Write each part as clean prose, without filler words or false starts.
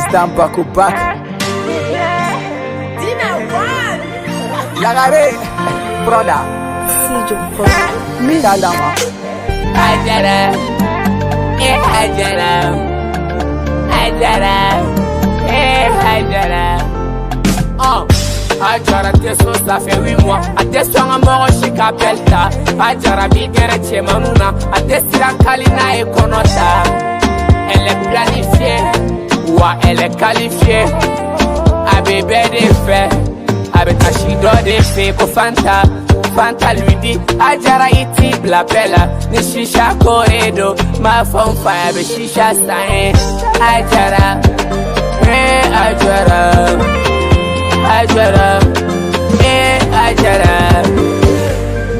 Stand back ou back. Lagare, brother. Salama. Hajara, eh Hajara, Hajara, eh Hajara. Oh. Hajara tɛ so, ça fait 8 mois. A tɛ sɔn ka mɔgɔ si ka appel ta. Hajara b'i gɛrɛ cɛmaninw na. A tɛ siran kali n'a ye kɔnɔ ta. Elle est planifiée, wa elle est qualifiée. A bɛ bɛɛ de fɛ. A bɛ taa si dɔ de fɛ ko Fanta. Fanta lui dit: Hajara, i t'i bila bɛɛ la. Ni shisha ko de don, m'a fɔ n fa ye, a bɛ shisha san ye. Hajara, eh Hajara, Hajara, eh Hajara.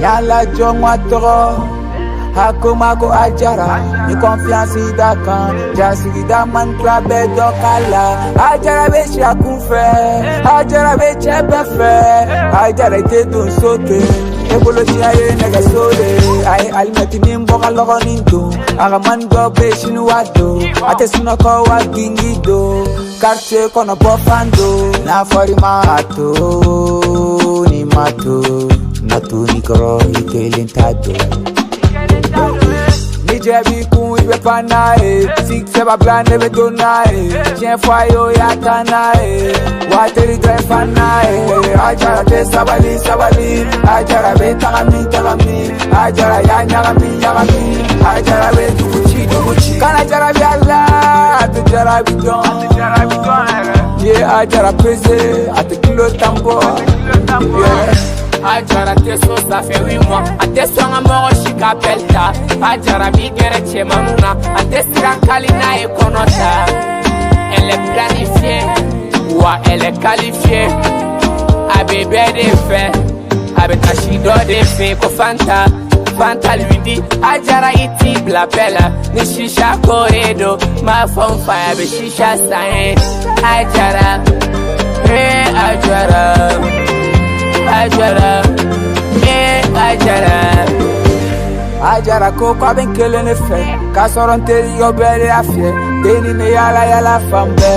Yala jɔn tɔgɔ a ko Ajara ni confiance da kan jasigida man tila bɛɛ dɔ k'a la. Ajara bɛ si a kun fɛ, Ajara bɛ cɛ bɛɛ fɛ. Ajara i tɛ don so ten, e bolo siya ye nɛgɛso de. A ye alimɛtinin bɔ ka lɔgɔnin don a ka mani dɔ bɛ sinuwa don, a tɛ sunɔgɔ wa gingi don quartier kɔnɔ bɔ fan don. N'a fɔr'i ma a to ni ma to na to ni kɔrɔ, i kelen t'a dɔn. Ni jɛ b'i kun, i bɛ pan n'a ye. Succès b'a bila, ne bɛ don n'a ye. Tiɲɛ fɔ a ye, o y'a ta n'a ye. Wa teri dɔ ye fan n'a ye. Ajara tɛ sabali sabali. Ajara bɛ taga min taga min. Ajara y'a ɲagami ɲagami. Ajara bɛ dugu ci dugu ci. Kana jarabi a la, a tɛ jarabi dɔn. N'i ye Ajara pese, a tɛ kilo 10 bɔ. Yeah. Hajara tɛ so, ça fait 8 mois. A tɛ sɔn ka mɔgɔ si ka appel ta. Hajara b'i gɛrɛ cɛmaninw na. A tɛ siran kali n'a ye kɔnɔ ta. Elle est planifiée, wa elle est qualifiée. A bɛ bɛɛ de fɛ. A bɛ taa si dɔ de fɛ ko Fanta. Fanta lui dit: Hajara, i t'i bila bɛɛ la. Ni shisha ko de don, m'a fɔ n fa ye, a bɛ shisha san ye. Hajara, eh Hajara, Hajara, eh Hajara. Ajara ko k'a bɛ n kelen de fɛ, k'a sɔrɔ n teri yɔ bɛɛ de y'a fiyɛ. Den ni ne yala yala fan bɛɛ,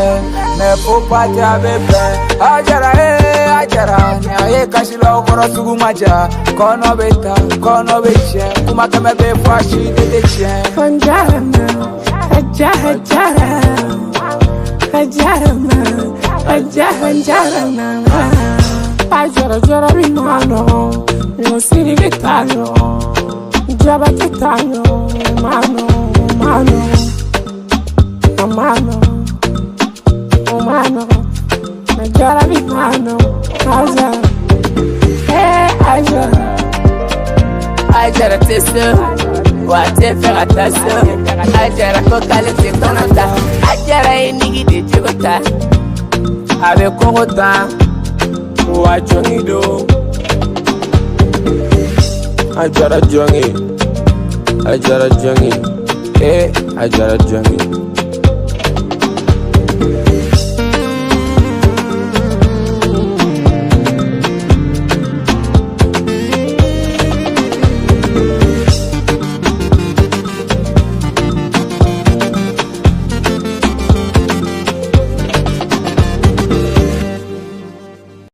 mais fo pas tɛ a bɛ bɛn. Ajara ee Ajara, ni a ye kasi la o kɔrɔ sugu ma ja. Kɔnɔ bɛ ta, kɔnɔ bɛ tiɲɛ, kuma kɛmɛ bɛ fɔ a si de tɛ tiɲɛ. Hajara, Hajara, Hajara, Hajara, Hajara, jarabi mano, yo siri gitano, jaba titano, mano, mano, mano, mano, jarabi mano, Hajara, hey Hajara. Hajara tɛ so, wa a tɛ fɛ ka taa so. Hajara ko k'ale tɛ kɔnɔ ta. Hajara ye nigi de jogo ta. A bɛ kɔngɔ ta, wa jɔnni don. Ajara jɔnge, Ajara jɔnge, eh Ajara jɔnge.